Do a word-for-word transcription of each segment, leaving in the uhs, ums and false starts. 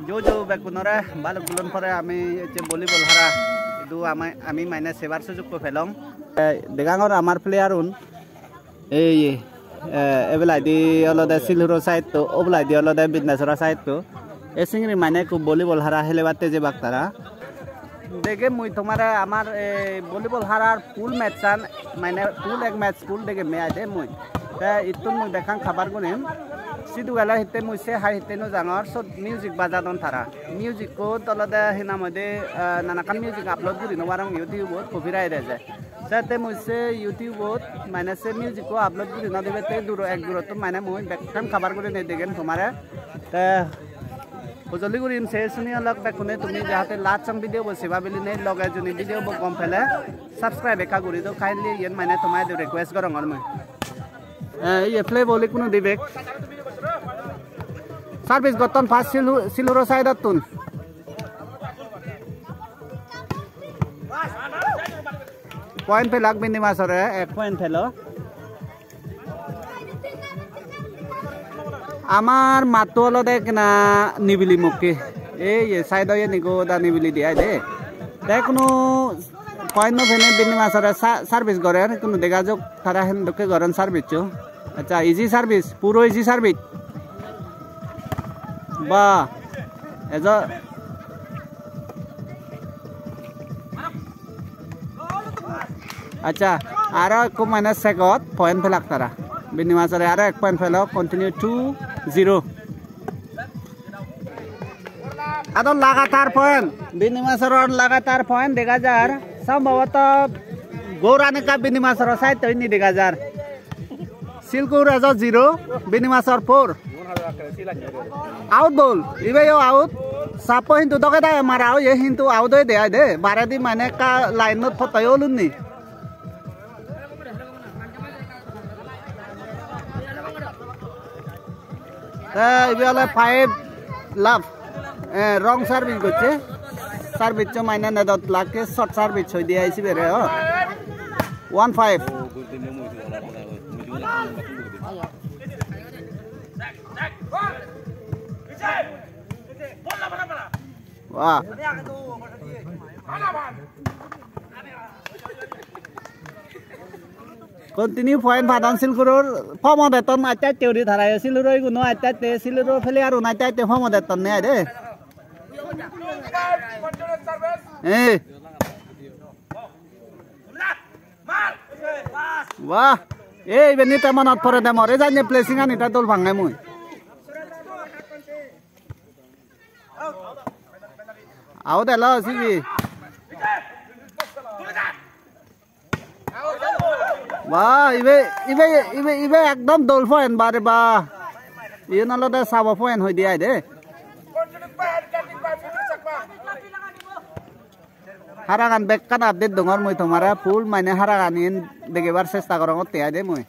Jo jo bekkunore balok gulon pore ami ecche volleyball hara idu ami, ami mane sebar sujukko pelong. Eh, degangor amar player un. Ei, eh, ebeladi olode Silhuro side to, obeladi olode Bindasora side to. E singiri mane ekku volleyball hara helebatte jebak tara. Dege mui tomare amar, eh, volleyball harar full match an, mane full ek match full degem me aide mui. Te ittun mui bekkan cover gurim. Sidu gele hitte mui se hai hitte no jangor, sot music bajadon tara. Music-ot olode hi nang hoide, eh, nanakkan music upload guri no parong YouTube-ot, copyright eje. Sette mui se YouTube-ot mane se music-ko upload guri no dibe, te duro ek durottun mane mui bekkan cover gurinei degem tomare. Te hojoli gurim se suni olok bekkune tumi jahate last song video-bo seba bilinei, loge juni video-bo gom pele subscribe ekka guri do kindly, iyen mane toma idu request gorongor mui. Eh, iye play ball ikkunu dibek. Service gotton first Silu-, Siluro side-ottun. Point pelak Bindi Masore, ek point pelo. Amar matto olode ekkena nibili mokke. Ei ye side oyeni goda nibili de aide. Te hono point no pene Bindi Masore sa-, service gorer, hono dega jok tara hen dokke goron service-o. Accha, easy service, puro easy service. Ba, ejo. Accha, aro ekko mane segot point pelak tara. Bindi Masore aro ek point pelo, continue two zero. Ado lagatar point, Bindi Masoror lagatar point dega jar. Sombhoboto Gauranika Bindi Masoro side to inni dega jar. Silkur ejo zero, Bindi Masor four. Out ball, ibe yo out. Sappo hintu doge dage mara oye, hintu out oye de aide. Baredi mane ekka line-ot potto yo olunni. Te ibe ole five love. Eh, wrong service gocche. Service-o mane nedot lakke, short service hoi diye aisi bere, oh. One five. Wah. Continue point padon Silkuror, pomo detton aste aste guri tara, Siluro iguno aste aste, Siluro player un aste aste pomo detton ne aide. Eh. Wah. Ei, iben ni te monot pore de mor. Ei janye placing ani te dol pange mui. Out elo sibe. Wah, ibe, ibe, ibe, ibe ekdom dol point bare ba. Iyen olode sabo point hoi de aide. Haragan bekkan update dongor mui tomare, full mane haragan iyen degebar chesta gorongotte aide mui.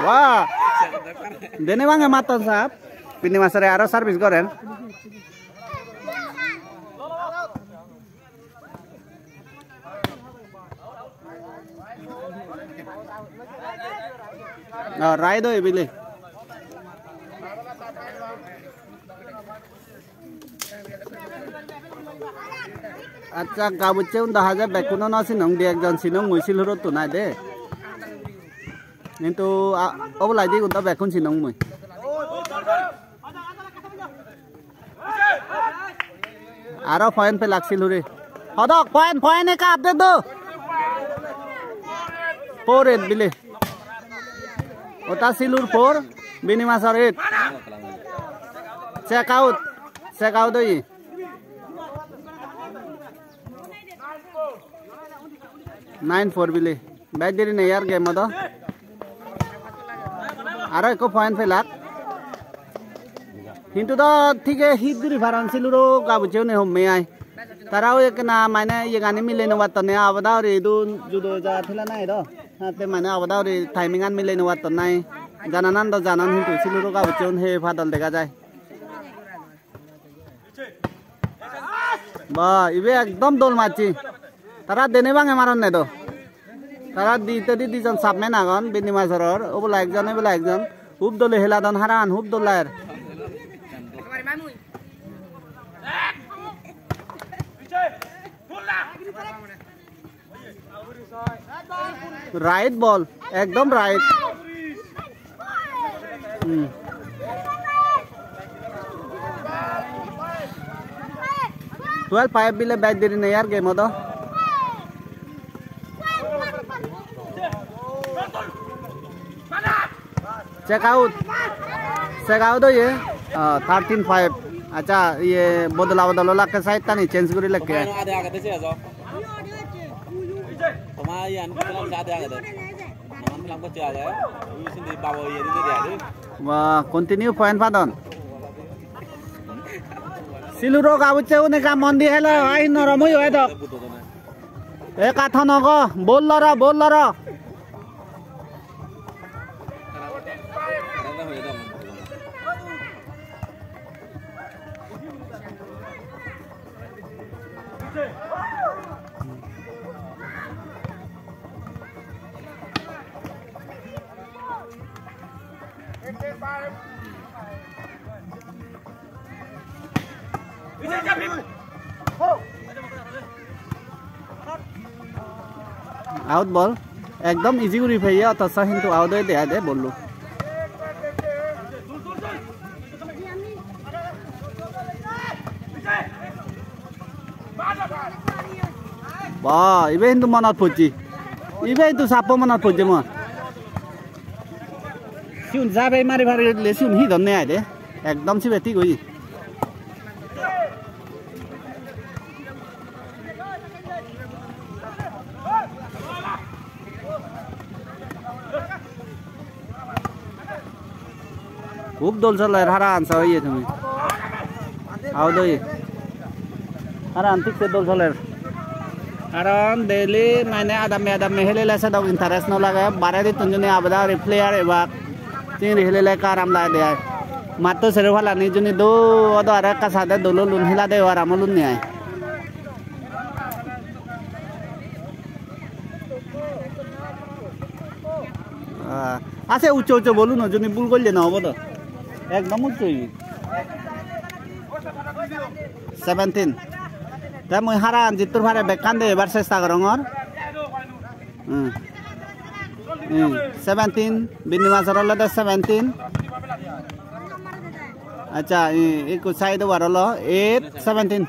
Wah! Dene bange matton sap. Bindi Masore aro service goren. Oh, right oi bile. Accha, gabucche un do haje bekkuno no sinong, di ekjon sinong mui Silhurottun aide. Hintu, a, oboladi un do bekkun sinong mui. Aro point pelak Silhure. Hodok point, point ekka update do. Four eight bile. Ota Silhur four, Bindi Masor eight. Check out. Check out oye. Nine four bile. Bej deri nei ar game-o do. Aro ekko point pelak. Hintu do thik hit guri paron Silhuro gabucche une homme ai. Tara o ekkena mane iyegani mile no pattonne, abada guri idun judo ja thela nai do. Hatte mane abada guri timing-an mile no patton nai. Jananan do janan hintu Silhuro gabucche un he padol dega jai. Ba, ibe ekdom dol macche. Tara dene bange maronne do. Tara di hittedi dijon subman agon, Bindi Majoror. Obola ekjon, ebola ekjon. Hub dole heladon haraan, hub dol lager. Right ball, ekdom right. Hmm. Twelve five bile bej deri nei ar game-o do. Check out. Check out oye. Ah, thirteen five. Acha, iye bodola bodol olakke side tani change guri lekke. Tomar iyan bisalam jade agede. Naman bisalam gocche agede. Ui sindi babo iye dide de agede. Wah, continue point padon. Siluro gabucche une ka mondi helo, ai norom oyo edo. Eka thonogo, bol loro, bol loro. Out ball. Ekdom easy guri peye, otoso hintu out oye de ai de bollo. Ba, ibe hintu monot pojje. Ibe hintu sappo monot pojje mor. Siun jabe mari mari le siun hi donne ai de. Ekdom sibe thik oye. Hub dol soler, haran sa oye tumi. Out oye. Haran thik se dol soler. Karon daily mane adamme adamme helele sedok interest no lage. Bare dittun juni abada guri player ebak. Singiri helele ekka aram lage de ai. Matto sero palani juni do odo aro ekka sade dol olun, helade o aram olun ne ai. Ah, ase uccho uccho bol uno juni bul golle no obo do. Ekdom uccho oye. Seventeen. Te mui haran jittur pare bekkan de ebar chesta gorongor. Hmm. Hmm. Seventeen, Bindi Major olode seventeen. Acha, i-, ikko side over olo eight, seventeen.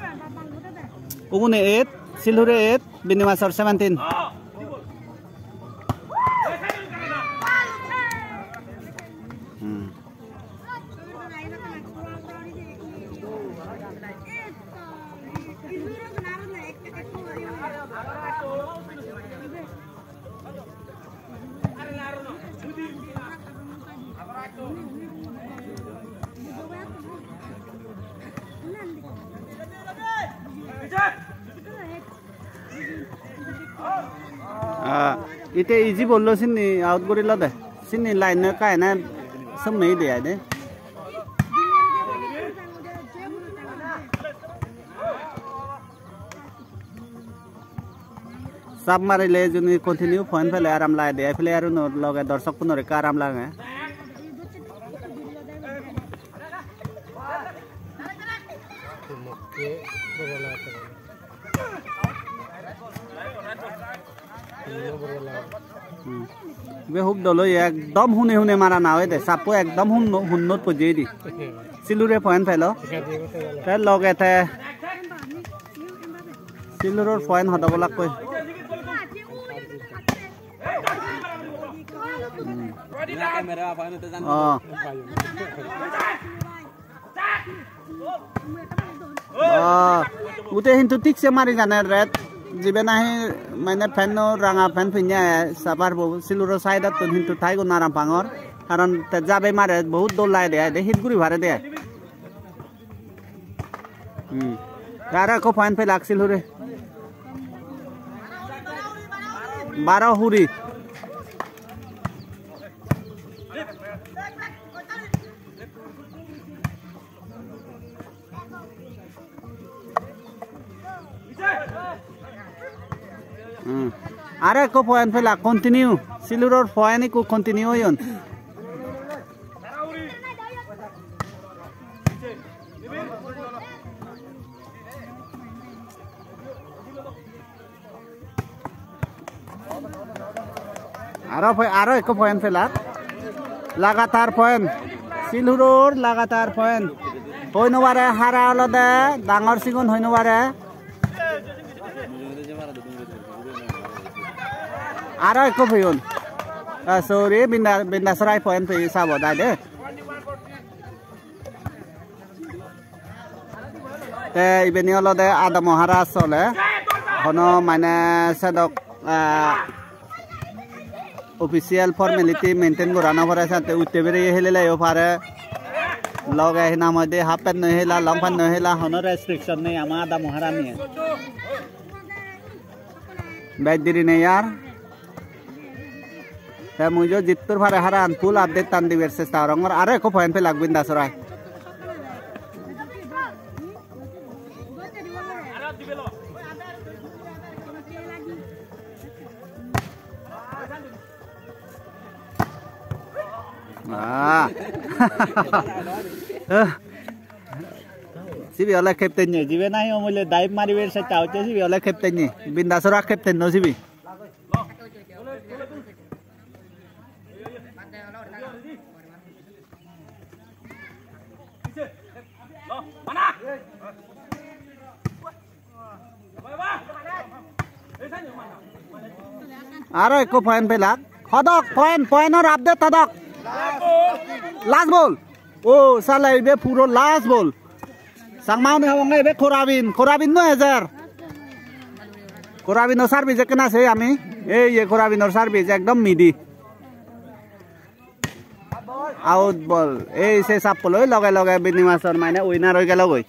Ugune eight, Silhure eight, Bindi Major seventeen. Hmm. Ah, ite easy bollo sinni out guri lo de. Sinni line no kai na somme ide ai de. Sub marile juni continue point pele aram lage de, player unor loge dorshok unor ekka aram lage. Hmm. Ibe hub dol oye, ekdom hune hune marana oye de, sappo ekdom hunno-, hunnot pojjeye di. Silure point pelo. Te loge te Siluror point hodo bolakkoi. Hmm. Oh. Ah, ute hintu thik se mari jane red, jibe nahi mane pant-o ranga pant pinne age, super bo Siluro side-ottun hintu thai gun aram pangor, karon te jabe mare bahut dol lage de ai de, hit guri pare de ai. Hmm. Te aro ekko point pelak Silure. Baro huri. Hmm. Aro ekko point pelak, continue. Siluror point ekko continue oyon. Aro poi-, aro ekko point pelak. Lagatar point. Siluror lagatar point. Hoi no pare, hara olode dangor sigon hoi no pare. Aro ekko peyon. Ah, sorry, Binda, Bindasorai point peye sabo dai de. Te ibeni olode adamo hara sole. Hono mane sedok, ah, official formality maintain gora no pore, sate utte bere heleleyo pare. Loge hi nang hoide half pant loi hela, long pant loi hela, hono restriction nei ama adamo hara niye. Bej diri nei ar. Te mui jo jittur pare haran full update tan dibar chesta gorongor. Aro ekko point pelak Bindasorai. Ah. Sibe ole captain ne, jibe nahi omole dive maribar chesta gocche, sibe ole captain ne. Bindasora captain no sibe. Aro ekko point pelak. Hodok point, point or update hodok. Last ball. O, sala ibe puro last ball. Changma hone hobonge ibe Korabin. Korabin no ejer. Korabin o service ekkena sei ami. Ei ye Korabin or service ekdom midi. Out ball. Ei se sappoloi loge loge Binimasor mane winner oi gelo goi.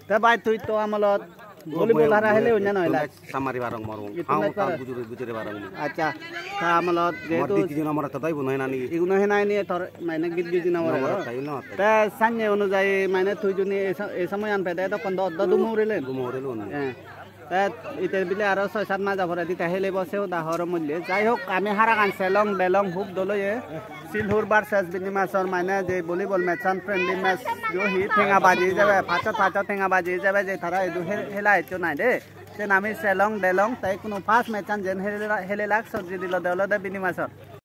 Te bhai tui to amolot volleyball hara hele onya noi lak. Samari barong morong. Itu hau match ta para. Bujure bujure barong. Acha. Ta amolot mor jehetu di tijun amar ta dai bono henani. Iguno henai ni tor mane git git na mare. Te sanye onujayi mane tui juni e sa-, e samoyan pede to kondo oddo dumo urile. Dumo urile. Eh. Te ite bile aro soi sat maja pore dite helebo se hoda horo molle. Jai hok, ami haragan selong delong hub dol oye. Silhur versus Binimasor mane je volleyball match an friendly match jo hi tenga baji jebe, pachot pachot tenga baji jebe je tara edu he-, hela eccho nai de. Sen ami selong delong, te ikkunu first match an jen hele-, helelak sot jidilode olode Binimasor.